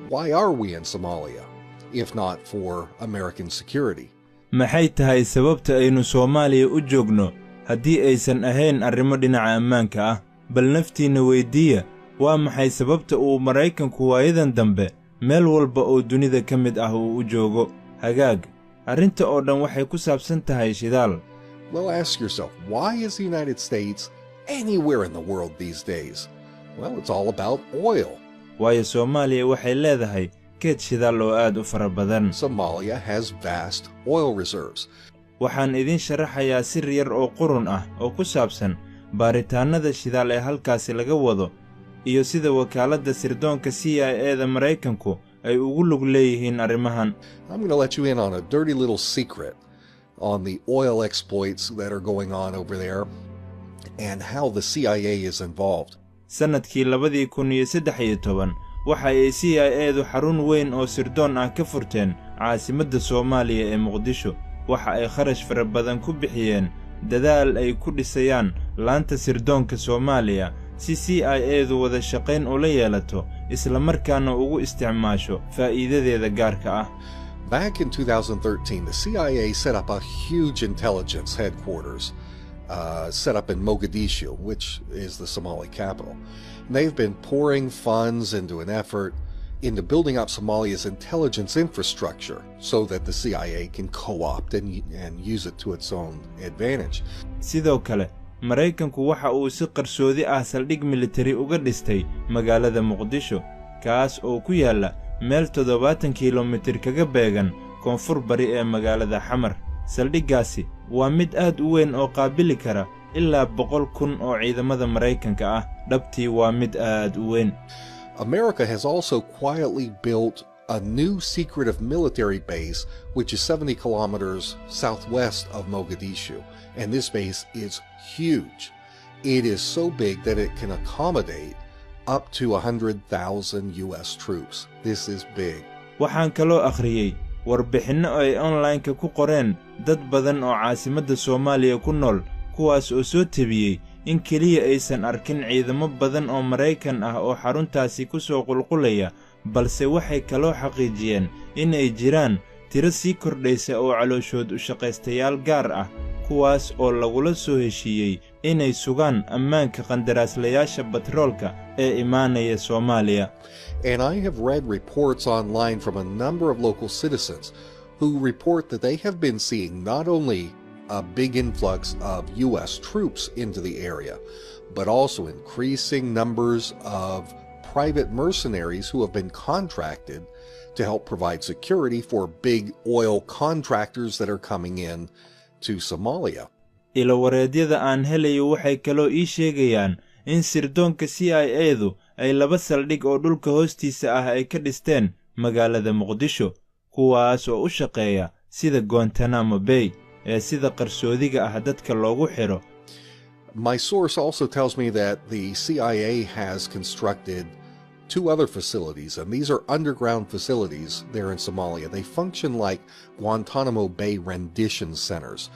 Why are we in Somalia if not for American security? Maxay tahay sababta aynu Soomaaliya u joogno haddii aysan ahayn arrimo dhinaca ammaanka ah? Bal naftiinna weyddiiya, waa maxay sababta uu Maraykanku waayadan dambe meel walba oo dunida ka mid ah uu u joogo? Hagaag, arrinta oo dhan waxay ku saabsan tahay shidaal. Well, ask yourself, why is the United States anywhere in the world these days? Well, it's all about oil. Waayo Soomaaliya waxay leedahay keyd shidaal oo aad u fara badan. Somalia has vast oil reserves. Waxaan idiin sharaxayaa sir yar oo qurun ah oo ku saabsan baaritaannada shidaal ee halkaasi laga wado iyo sida wakaaladda sirdoonka CIA-da Maraykanku ay ugu lug leeyihiin arrimahan. I'm going to let you in on a dirty little secret on the oil exploits that are going on over there and how the CIA is involved. Sannadkii 2013 waxa ay CIA-du xarun weyn oo sirdoon ah ka furteen caasimadda Soomaaliya ee Muqdisho. Waxa ay kharash fara badan ku bixiyeen dadaal ay ku dhisayaan laanta sirdoonka Soomaaliya si CIA-du wada shaqayn ula yeelato, isla markaana ugu isticmaasho faa'iidadeeda gaarka ah. Back in 2013, the CIA set up a huge intelligence headquarters set up in Mogadishu, which is the Somali capital. And they've been pouring funds into an effort into building up Somalia's intelligence infrastructure so that the CIA can co opt and use it to its own advantage. Sidoo kale, Maraykanku waxa uu si qarsoodi ah saldhig militari uga dhistay magaalada Muqdisho, kaas oo ku yaalla meel 70 kilomitir kaga beegan koonfur bari ee magaalada Xamar. Saldhiggaasi waa mid aad u weyn oo qaabili kara ilaa 100,000 oo ciidamada Maraykanka ah. Dhabtii waa mid aad u weyn. America has also quietly built a new secretive military base, which is 70 kilometers southwest of Mogadishu. And this base is huge. It is so big that it can accommodate up to 100,000 U.S. troops. This is big. Waxaan kaloo akhriyey warbixinno ay online-ka ku qoreen dad badan oo caasimadda Soomaaliya ku nool, kuwaas oo soo tebiyey in keliya aysan arkin ciidamo badan oo Maraykan ah oo xaruntaasi ku soo qulqulaya, balse waxay kaloo xaqiijiyeen in ay jiraan tiro sii kordhaysa oo calooshood u shaqaystayaal gaar ah, kuwaas oo lagula soo heshiiyey inay sugaan ammaanka qandaraaslayaasha batroolka ee imaanaya Soomaaliya. And I have read reports online from a number of local citizens who report that they have been seeing not only a big influx of U.S. troops into the area, but also increasing numbers of private mercenaries who have been contracted to help provide security for big oil contractors that are coming in to Somalia. Ilowareedyada aan helayo waxay kaloo ii sheegayaan in sirdoonka CIA-du ay laba saldhig oo dhulka hoostiisa ah ay ka dhisteen magaalada Muqdisho, kuwaas oo u shaqeeya sida Guantanamo Bay ee sida qarsoodiga ah dadka loogu xidho. My source also tells me that the CIA has constructed two other facilities, and these are underground facilities there in Somalia. They function like Guantanamo Bay rendition centers.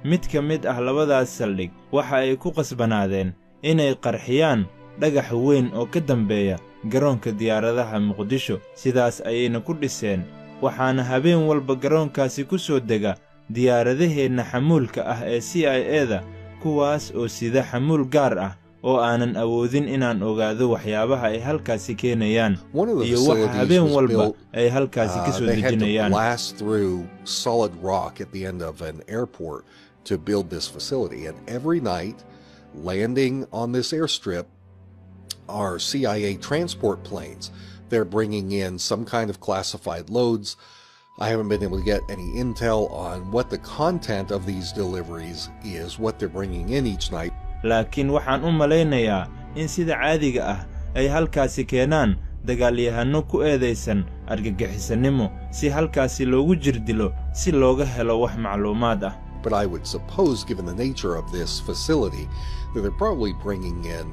Mid ka mid ah labadaas saldhig waxa ay ku qasbanaadeen inay qarxiyaan dhagax weyn oo ka dambeeya garoonka diyaaradaha Muqdisho. Sidaas ayayna ku dhiseen, waxaana habeen walba garoonkaasi ku soo dega diyaaradaheenna xamuulka ah ee CIA-da, kuwaas oo sida xamuul gaar ah oo aanan awoodin inaan ogaado waxyaabaha ay halkaasi keenayaan iyo waxa habeen walba ay halkaasi ka soo dejinayaan. Blast through solid rock at the end of an airport to build this facility. And every night, landing on this airstrip are CIA transport planes. They're bringing in some kind of classified loads. I haven't been able to get any intel on what the content of these deliveries is, what they're bringing in each night. Laakiin waxaan u malaynayaa in sida caadiga ah ay halkaasi keenaan dagaalyahanno ku eedaysan argagixisannimo si halkaasi loogu jirdilo si looga helo wax macluumaad ah. But I would suppose, given the nature of this facility, that they're probably bringing in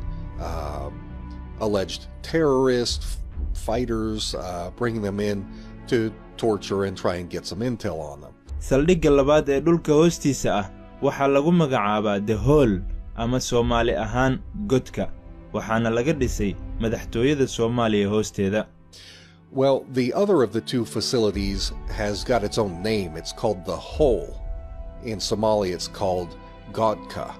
alleged terrorist fighters, bringing them in to torture and try and get some intel on them. Saldhigga labaad ee dhulka hoostiisa ah waxaa lagu magacaabaa The Hole ama Soomaali ahaan Godka, waxaana laga dhisay madaxtooyada Soomaaliya hoosteeda. Well, the other of the two facilities has got its own name. It's called the Hole. In Somali, it's called Godka.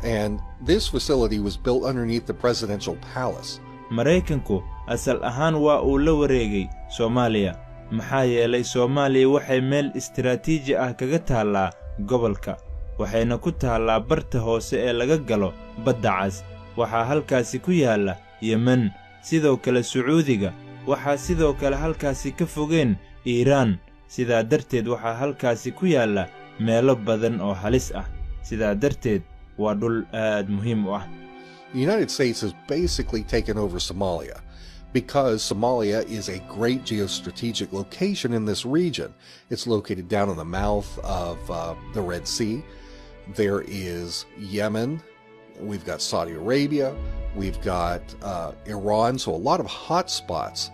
And this facility was built underneath the presidential palace. Maraykanku asal ahaan waa uu la wareegay Soomaaliya, maxaa yeelay Soomaaliya waxay meel istiraatiiji ah kaga taallaa gobolka, waxayna ku taallaa barta hoose ee laga galo Badda Cas. Waxaa halkaasi ku yaalla Yemen, sidoo kale Sacuudiga, waxaa sidoo kale halkaasi ka fogeen Iiraan. Sidaa darteed waxaa halkaasi ku yaalla meelo badan oo halis ah. Sidaa darteed waa dhul aad muhiim u ah. The United States has basically taken over Somalia because Somalia is a great geostrategic location in this region. It's located down in the mouth of the Red Sea. There is Yemen. We've got Saudi Arabia. We've got Iran. So a lot of hot spots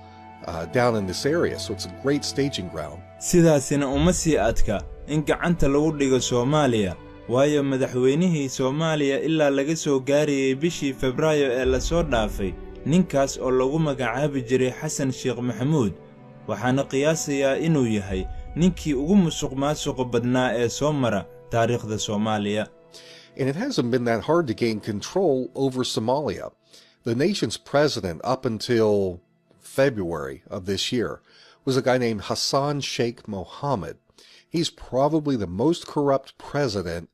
down in this area. So it's a great staging ground. Sidaasina uma sii adka in gacanta lagu dhigo Soomaaliya, waayo madaxweynihii Soomaaliya ilaa laga soo gaarayay bishii Febraayo ee lasoo dhaafay, ninkaas oo lagu magacaabi jiray Xasan Sheekh Maxamuud, waxaana qiyaasayaa inuu yahay ninkii ugu musuqmaasuqa badnaa ee soo mara taariikhda Soomaaliya. And it hasn't been that hard to gain control over Somalia. The nation's president up until February of this year was a guy named Hassan Sheikh Mohamud. He's probably the most corrupt president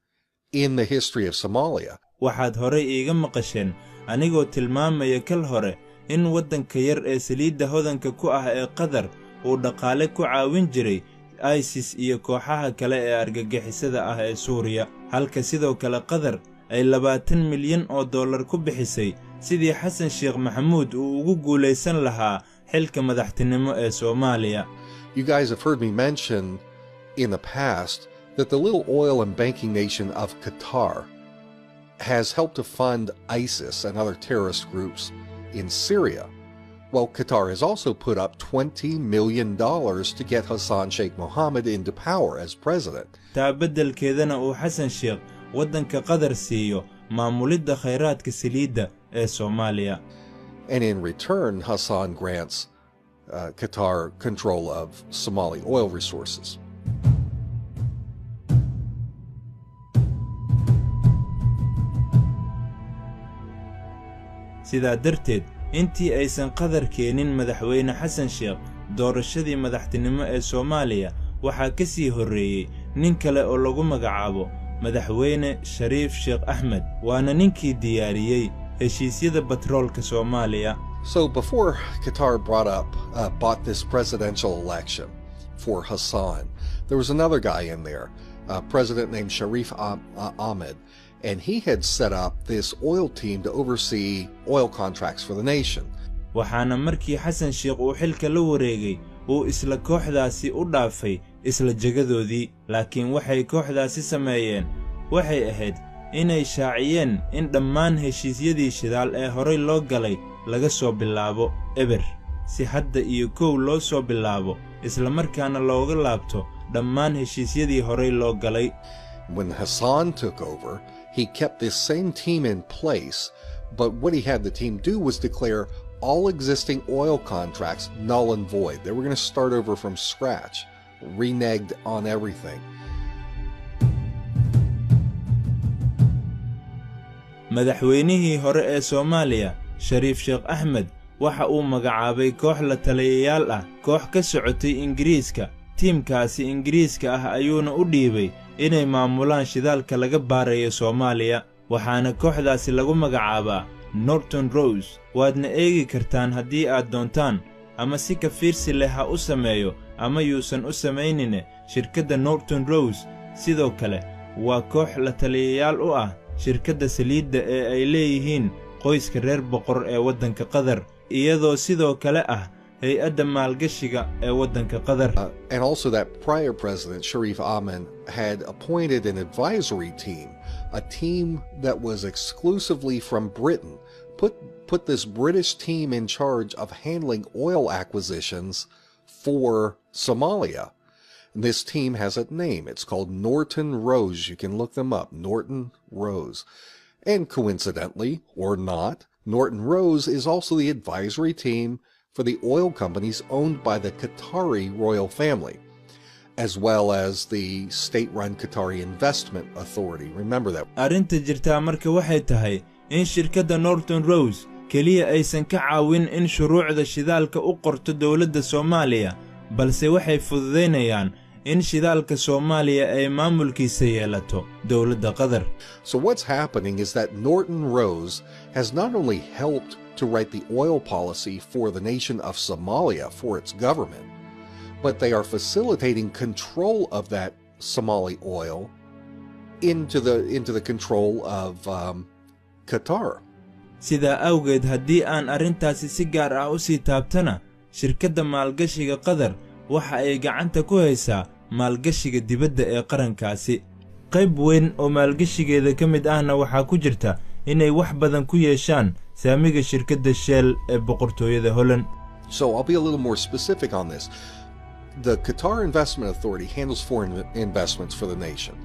in the history of Somalia. Waxaad horay iiga maqasheen anigoo tilmaamaya kal hore in waddanka yar ee saliidda hodanka ku ah ee Qatar uu dhaqaale ku caawin jiray ISIS iyo kooxaha kale ee argagixisada ah ee Suuriya, halka sidoo kale Qatar ay 20 milyan oo dollar ku bixisay sidii Xasan Sheekh Maxamuud uu ugu guulaysan lahaa xilka madaxtinimo ee Soomaaliya. You guys have heard me mention in the past that the little oil and banking nation of Qatar has helped to fund ISIS and other terrorist groups in Syria. Well, Qatar has also put up $20 million to get Hassan Sheikh Mohamud into power as president. Taa beddelkeedana uu Xasan Sheekh waddanka Qatar siiyo maamulidda khayraadka saliidda ee Soomaaliya. And in return, Hassan grants Qatar control of Somali oil resources. Sidaa darteed, intii aysan Qatar keenin madaxweyne Xasan Sheekh doorashadii madaxtinimo ee Soomaaliya, waxaa ka sii horreeyey nin kale oo lagu magacaabo madaxweyne Shariif Sheekh Axmed, waana ninkii diyaariyey heshiisyada batroolka Soomaaliya. So before Qatar bought this presidential election for Hassan, there was another guy in there, a president named Sharif Ahmed, and he had set up this oil team to oversee oil contracts for the nation. Waxaana markii Xasan Sheekh uu xilka la wareegay uu isla kooxdaasi u dhaafay isla jagadoodii, laakiin waxay kooxdaasi sameeyeen waxay ahayd inay shaaciyeen in dhammaan heshiisyadii shidaal ee horay loo galay laga soo bilaabo eber, si hadda iyo kow loo soo bilaabo, islamarkaana looga laabto dhammaan heshiisyadii horay loo galay. When Hassan took over, he kept this same team in place, but what he had the team do was declare all existing oil contracts null and void. They were going to start over from scratch, reneged on everything. Madaxweynihii hore ee Soomaaliya Shariif Sheekh Axmed waxa uu magacaabay koox la taliyayaal ah, koox ka socotay Ingiriiska. Tiimkaasi Ingiriiska ah ayuuna u dhiibay inay maamulaan shidaalka laga baarayo Soomaaliya, waxaana kooxdaasi lagu magacaabaa Norton Rose. Waadna eegi kartaan haddii aad doontaan, ama si ka fiirsi leh ha u sameeyo ama yuusan u samaynine. Shirkadda Norton Rose sidoo kale waa koox la taliyayaal u ah shirkadda saliidda ee ay leeyihiin qoyska reer boqor ee waddanka Qatar, iyadoo sidoo kale ah hay-adda maalgashiga ee waddanka Qatar. And also, that prior president, Sharif Ahmed, had appointed an advisory team, a team that was exclusively from Britain, put this British team in charge of handling oil acquisitions for Somalia. And this team has a name. It's called Norton Rose. You can look them up, Norton Rose. And coincidentally, or not, Norton Rose is also the advisory team for the oil companies owned by the Qatari royal family, as well as the state-run Qatari Investment Authority. Remember that. Arrinta jirtaa marka waxay tahay in shirkadda Norton Rose keliya aysan ka caawin in shuruucda shidaalka u qorto dowladda Soomaaliya, balse waxay fududaynayaan in shidaalka Soomaaliya ay maamulkiisa yeelato dowladda Qatar. So what's happening is that Norton Rose has not only helped to write the oil policy for the nation of Somalia, for its government, but they are facilitating control of that Somali oil into the control of Qatar. Sidaa awgeed, haddii aan arrintaasi si gaar ah u sii taabtana, shirkadda maalgashiga Qatar waxa ay gacanta ku haysaa maalgashiga dibadda ee qarankaasi. Qayb weyn oo maalgashigeeda ka mid ahna waxaa ku jirta inay wax badan ku yeeshaan saamiga shirkadda Shell ee boqortooyada Holland. So I'll be a little more specific on this. The Qatar Investment Authority handles foreign investments for the nation.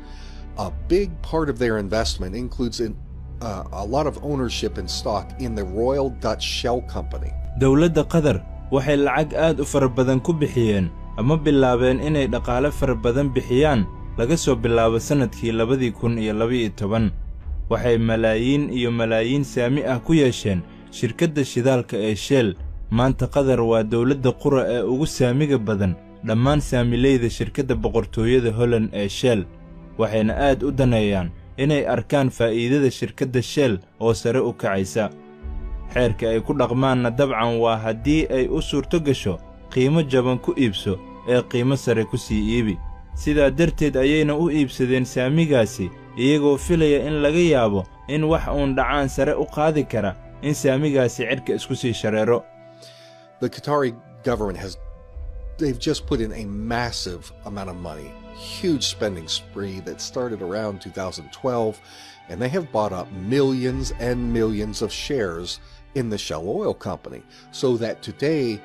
A big part of their investment includes a lot of ownership and stock in the Royal Dutch Shell Company. Dowladda Qatar waxay lacag aad u fara badan ku bixiyeen ama bilaabeen inay dhaqaale fara badan bixiyaan laga soo bilaabo sannadkii 2012. Waxay malaayiin iyo malaayiin saami ah ku yeesheen shirkadda shidaalka ee Shell. Maanta Qatar waa dowladda qura ee ugu saamiga badan dhammaan saamileyda shirkadda boqortooyada Holland ee Shell, waxayna aad u daneeyaan inay arkaan faa'iidada shirkadda Shell oo sare u kacaysa. Xeerka ay ku dhaqmaanna dabcan waa haddii ay u suurto gasho, qiimo jaban ku iibso ee qiimo sare ku sii iibi. Sidaa darteed ayayna u iibsadeen saamigaasi, iyagoo filaya in laga yaabo in wax uun dhacaan sare u qaadi kara in saamigaasi cirka isku sii shareero. The Qatari government has they've just put in a massive amount of money, huge spending spree that started around 2012, and they have bought up millions and millions of shares in the Shell Oil Company, so that today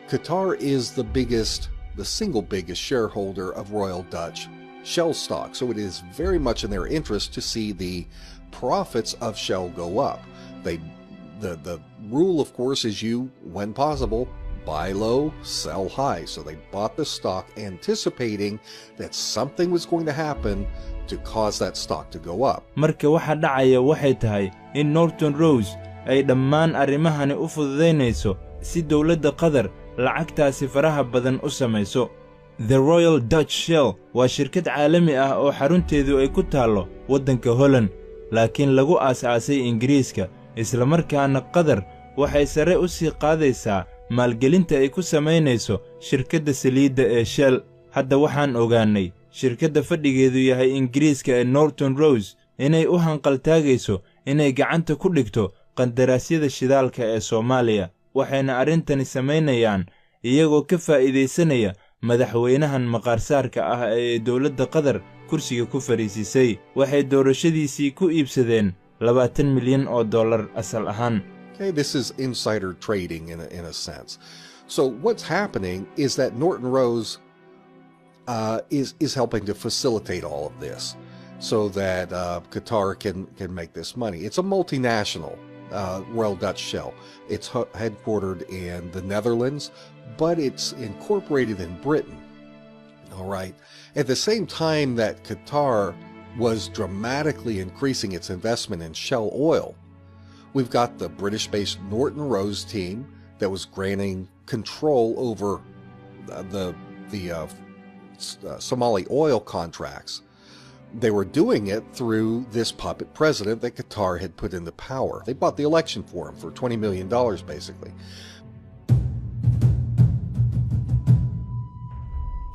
Qatar is the biggest, the single biggest shareholder of Royal Dutch Shell stock. So it is very much in their interest to see the profits of Shell go up. The rule, of course, is you, when possible, buy low, sell high. So they bought the stock anticipating that something was going to happen to cause that stock to go up. Marka waxa dhacaya waxay tahay in Norton Rose ay dhammaan arrimahani u fududaynayso si dowladda Qatar lacagtaasi faraha badan u samayso. The Royal Dutch Shell waa shirkad caalami ah oo xarunteedu ay ku taallo waddanka Holland, laakiin lagu aas-aasay Ingiriiska. Islamarkaana Qatar waxay sare u sii qaadaysaa maalgelinta ay ku samaynayso shirkadda saliidda ee Shell. Hadda waxaan ogaannay shirkadda fadhigeedu yahay Ingiriiska ee Norton Rose inay u hanqaltaagayso inay gacanta ku dhigto qandaraasyada shidaalka ee Soomaaliya, waxayna arrintani samaynayaan iyagoo ka faa'iidaysanaya madaxweynahan maqaarsaarka ah ee dowladda Qatar kursiga ku fadhiisisay. Waxay doorashadiisii ku iibsadeen $20 milyan asal ahaan. Okay, this is insider trading in a sense. So what's happening is that Norton Rose is helping to facilitate all of this so that Qatar can make this money. It's a multinational, Royal Dutch Shell. It's headquartered in the Netherlands, but it's incorporated in Britain. All right. At the same time that Qatar was dramatically increasing its investment in Shell Oil, we've got the British based Norton Rose team that was granting control over the Somali oil contracts. They were doing it through this puppet president that Qatar had put into power. They bought the election for him for $20 million, basically.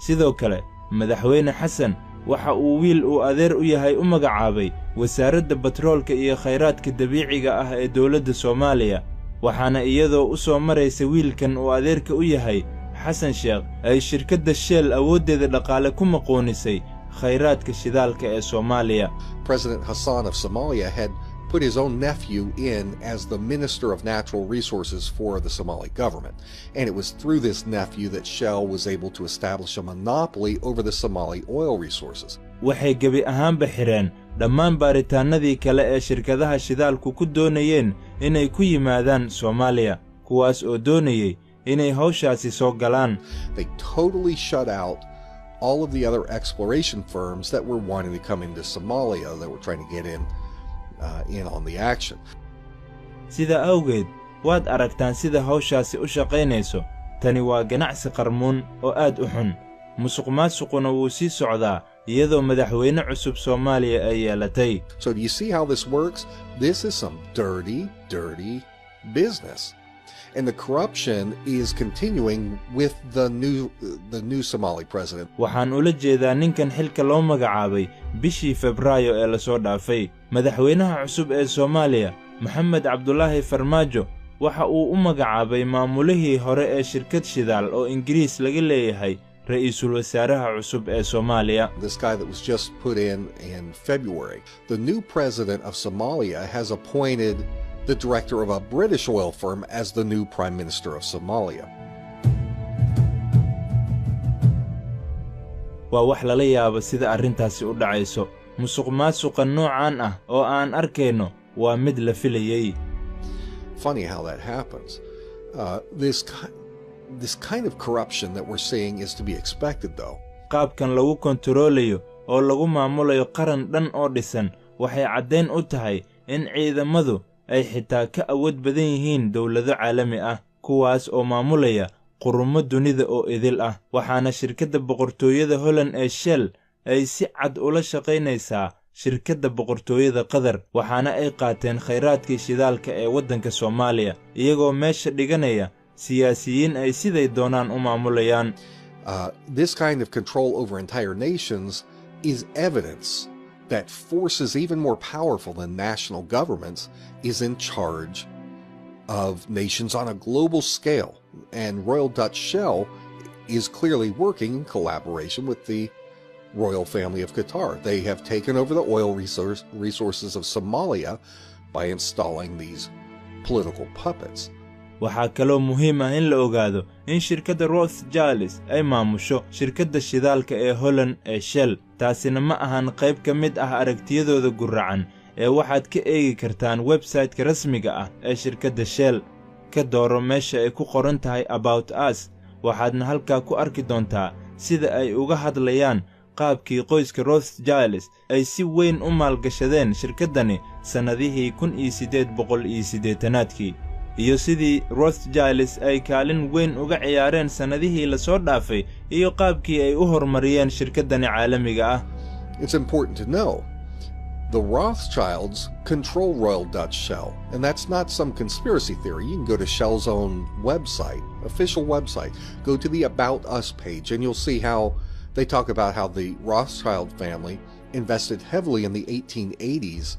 Sidoo kale, Madaxweyne Xasan waxa uu wiil uu adeer u yahay u magacaabay wasaaradda batroolka iyo khayraadka dabiiciga ah ee dowladda Soomaaliya, waxaana iyadoo u soo maraysa wiilkan uu adeerka u yahay Xasan Sheekh ay shirkadda Shell awooddeeda dhaqaale ku maqoonisay khayraadka shidaalka ee Soomaaliya. President Hassan of Somalia had put his own nephew in as the Minister of Natural Resources for the Somali government. And it was through this nephew that Shell was able to establish a monopoly over the Somali oil resources. Waxay gebi ahaanba xidheen dhammaan baaritaannadii kale ee shirkadaha shidaalku ku doonayeen inay ku yimaadaan Soomaaliya, kuwaas oo doonayey inay hawshaasi soo galaan. They totally shut out all of the other exploration firms that were wanting to come into Somalia, that were trying to get in on the action. Sida awgeed waad aragtaan sida hawshaasi u shaqaynayso. Tani waa ganacsi qarmuun oo aad u xun. Musuqmaasuquna wuu sii socdaa iyadoo madaxweyne cusub Soomaaliya ay yeelatay. So do you see how this works? This is some dirty, dirty business. And the corruption is continuing with the new Somali president. Waxaan ula jeedaa ninkan xilka loo magacaabay bishii Febraayo ee lasoo dhaafay. Madaxweynaha cusub ee Soomaaliya, Maxamed Cabdulaahi Farmaajo, waxa uu u magacaabay maamulihii hore ee shirkad shidaal oo Ingiriis laga leeyahay ra'iisul wasaaraha cusub ee Soomaaliya. This guy that was just put in February. The new president of Somalia has appointed the director of a British oil firm as the new prime minister of Somalia. Waa wax lala yaabo sida arrintaasi u dhacayso. Musuqmaasuqa noocan ah oo aan arkayno waa mid la filayey. Funny how that happens. This kind of corruption that we're seeing is to be expected, though. Qaabkan lagu kontaroolayo oo lagu maamulayo qaran dhan oo dhisan waxay caddayn u tahay in ciidamadu ay xitaa ka awood badan yihiin dowlado caalami ah, kuwaas oo maamulaya qurumo dunida oo idil ah. Waxaana shirkadda boqortooyada Holland ee Shell ay si cad ula shaqaynaysaa shirkadda boqortooyada Qatar, waxaana ay qaateen khayraadkii shidaalka ee waddanka Soomaaliya, iyagoo meesha dhiganaya siyaasiyiin ay siday doonaan u maamulayaan. This kind of control over entire nations is evidence that forces even more powerful than national governments is in charge of nations on a global scale. And Royal Dutch Shell is clearly working in collaboration with the royal family of Qatar. They have taken over the oil resources of Somalia by installing these political puppets. Waxaa kaloo muhiim ah in la ogaado in shirkadda Rothschilds ay maamusho shirkadda shidaalka ee Holland ee Shell. Taasina ma ahan qayb ka mid ah aragtiyadooda guracan ee waxaad ka eegi kartaan website-ka rasmiga ah ee shirkadda Shell. Ka dooro meesha ay ku qoran tahay "About Us", waxaadna halkaa ku arki doontaa sida ay uga hadlayaan qaabkii qoyska Rothschilds ay si weyn u maalgashadeen shirkaddani sannadihii 1880-aadkii, iyo sidii Rothschilds ay kaalin weyn uga ciyaareen sannadihii lasoo dhaafay, iyo qaabkii ay u horumariyeen shirkaddani caalamiga ah. It's important to know the Rothschilds control Royal Dutch Shell, and that's not some conspiracy theory. You can go to Shell's own website, official website, go to the About Us page, and you'll see how they talk about how the Rothschild family invested heavily in the 1880s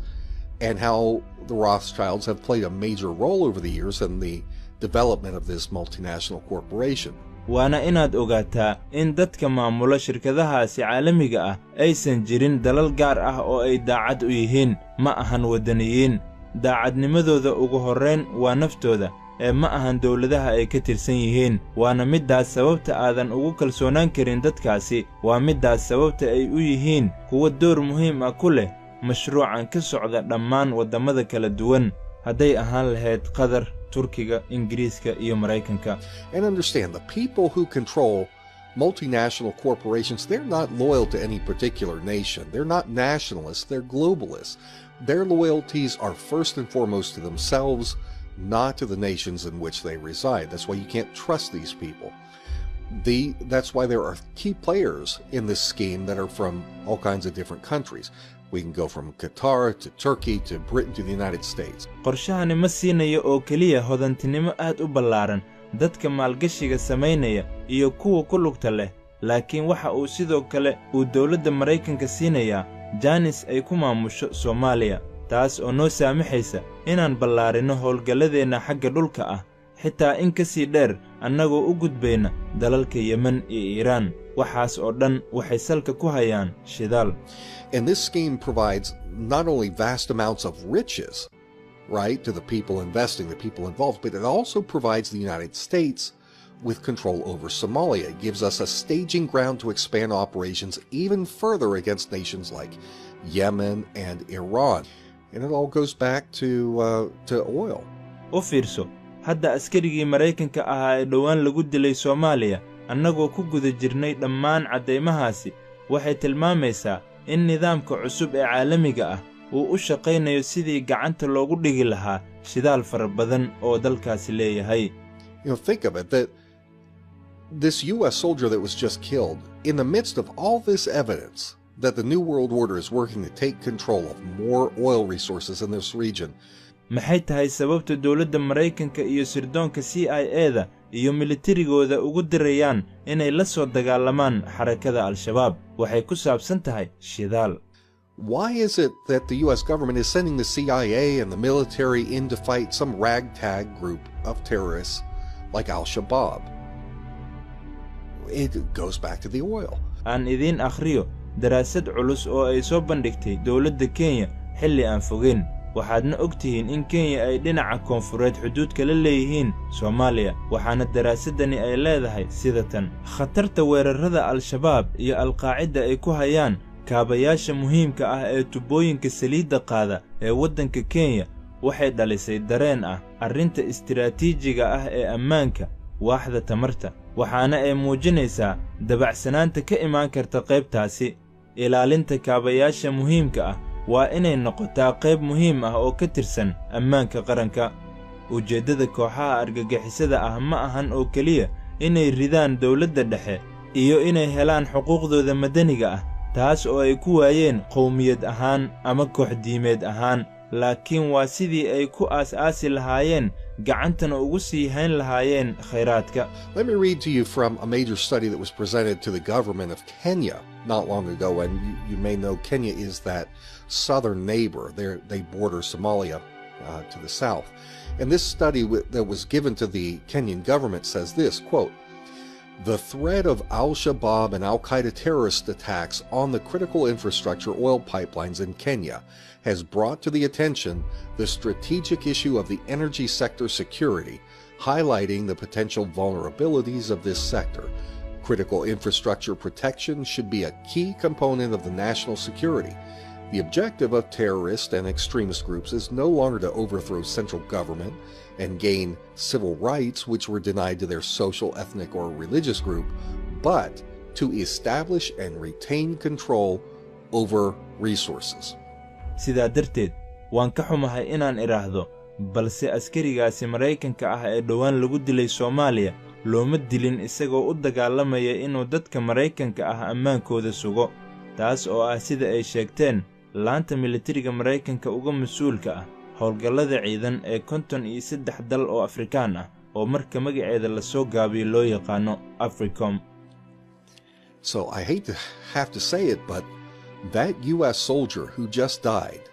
and how the Rothschilds have played a major role over the years in the development of this multinational corporation. Waana inaad ogaataa in dadka maamula shirkadahaasi caalamiga ah aysan jirin dalal gaar ah oo ay daacad u yihiin. Ma ahan waddaniyiin. Daacadnimadooda ugu horrayn waa naftooda ee ma ahan dowladaha ay ka tirsan yihiin. Waana middaas sababta aadan ugu kalsoonaan karin dadkaasi. Waa middaas sababta ay u yihiin kuwo door muhiim ah ku leh mashruucan ka socda dhammaan waddamada kala duwan, hadday ahaan lahayd Qatar, Turkiga, Ingiriiska iyo Maraykanka. And understand, the people who control multinational corporations, they're not loyal to any particular nation. They're not nationalists, they're globalists. Their loyalties are first and foremost to themselves, not to the nations in which they reside. That's why you can't trust these people. That's why there are key players in this scheme that are from all kinds of different countries. We can go from Qatar to Turkey to Britain to the United States. Qorshahani ma siinayo oo keliya hodantinimo aad u ballaaran dadka maalgashiga samaynaya iyo kuwa ku lugta leh, laakiin waxa uu sidoo kale uu dowladda Maraykanka siinayaa jaanis ay ku maamusho Soomaaliya, taas oo noo saamaxaysa inaan ballaarinno howlgalladeenna xagga dhulka ah, xitaa in ka sii dheer, annagoo u gudbayna dalalka Yemen iyo Iiraan. Waxaas oo dhan waxay salka ku hayaan shidaal. And this scheme provides not only vast amounts of riches, right, to the people investing, the people involved, but it also provides the United States with control over Somalia. It gives us a staging ground to expand operations even further against nations like Yemen and Iran. And it all goes back to oil. U fiirso, Hadda askarigii Maraykanka ahaa ee dhowaan lagu dilay Soomaaliya, annagoo ku guda jirnay dhammaan caddaymahaasi, waxay tilmaamaysaa in nidaamka cusub ee caalamiga ah uu u shaqaynayo sidii gacanta loogu dhigi lahaa shidaal fara badan oo dalkaasi leeyahay. Think of it, that this U.S. soldier that was just killed, in the midst of all this evidence that the New World Order is working to take control of more oil resources in this region. Maxay tahay sababta dowladda Maraykanka iyo sirdoonka CIA-da iyo militarigooda ugu dirayaan inay la soo dagaalamaan xarakada Al-Shabaab? Waxay ku saabsan tahay shidaal. Why is it that the U.S. government is sending the CIA and the military in to fight some ragtag group of terrorists like Al-Shabaab? It goes back to the oil. Aan idiin akhriyo daraasad culus oo ay soo bandhigtay dowladda Kenya xilli aan fogeyn. Waxaadna og tihiin in Kenya ay dhinaca koonfureed xuduud kala leeyihiin Soomaaliya. Waxaana daraasaddani ay leedahay sida tan: khatarta weerarrada Al-Shabaab iyo Alqaacida ay ku hayaan kaabayaasha muhiimka ah ee tubooyinka saliidda qaada ee waddanka Kenya waxay dhalisay dareen ah arrinta istiraatiijiga ah ee ammaanka waaxda tamarta, waxaana ay muujinaysaa dabacsanaanta ka imaan karta qaybtaasi. Ilaalinta kaabayaasha muhiimka ah waa inay noqotaa qayb muhiim ah oo ka tirsan ammaanka qaranka. Ujeeddada kooxaha argagixisada ah ma ahan oo keliya inay ridaan dowladda dhexe iyo inay helaan xuquuqdooda madaniga ah, taas oo ay ku waayeen qowmiyad ahaan ama koox diimeed ahaan, laakiin waa sidii ay ku aas-aasi lahaayeen, gacantana ugu sii hayn lahaayeen khayraadka. Let me read to you from a major study that was presented to the government of Kenya not long ago. And you may know Kenya is that southern neighbor. They border Somalia to the south. And this study that was given to the Kenyan government says this, quote, "The threat of Al-Shabaab and Al-Qaeda terrorist attacks on the critical infrastructure oil pipelines in Kenya has brought to the attention the strategic issue of the energy sector security, highlighting the potential vulnerabilities of this sector. Critical infrastructure protection should be a key component of the national security. The objective of terrorist and extremist groups is no longer to overthrow central government and gain civil rights which were denied to their social, ethnic, or religious group, but to establish and retain control over resources." Sidaa darteed, waan ka xumahay inaan idhaahdo, balse askarigaasi Maraykanka ah ee dhowaan lagu dilay Soomaaliya looma dilin isagoo u dagaalamaya inuu dadka Maraykanka ah ammaankooda sugo, taas oo ah sida ay sheegteen laanta militariga Maraykanka uga mas'uulka ah howlgallada ciidan ee 53 dal oo Afrikaan ah, oo marka magaceeda lasoo gaabiyo loo yaqaano AFRICOM. So I hate to have to say it, but that U.S. soldier who just died,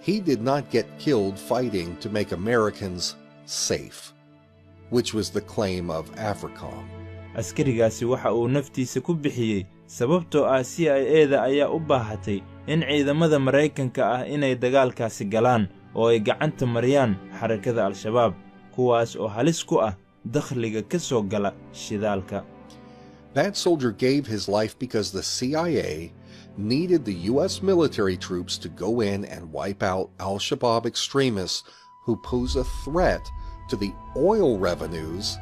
he did not get killed fighting to make Americans safe, which was the claim of AFRICOM. Askarigaasi waxa uu naftiisa ku bixiyey sababtoo ah CIA-da ayaa u baahatay in ciidamada Maraykanka ah inay dagaalkaasi galaan oo ay gacanta mariyaan xarakada Al-Shabaab, kuwaas oo halis ku ah dakhliga ka soo gala shidaalka. That soldier gave his life because the CIA needed the U.S. military troops to go in and wipe out Al Shabaab extremists who pose a threat to the oil revenues.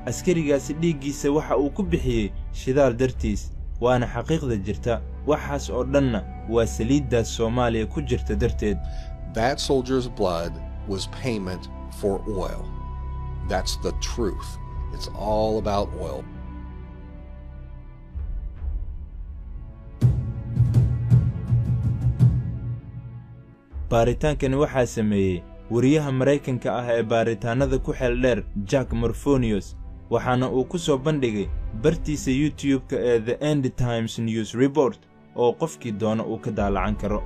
Askarigaasi dhiiggiisa waxa uu ku bixiyey shidaal dartiis, waana xaqiiqda jirta. Waxaas oo dhanna waa saliiddaas Soomaaliya ku jirta darteed. That soldier's blood was payment for oil. That's the truth. It's all about oil. Baaritaankani waxaa sameeyey wariyaha Maraykanka ah ee baaritaannada ku xeel dheer, Jack Morfonios, waxaana uu ku soo bandhigay bartiisa YouTube-ka ee The End Times News Report, oo qofkii doona uu ka daalacan karo.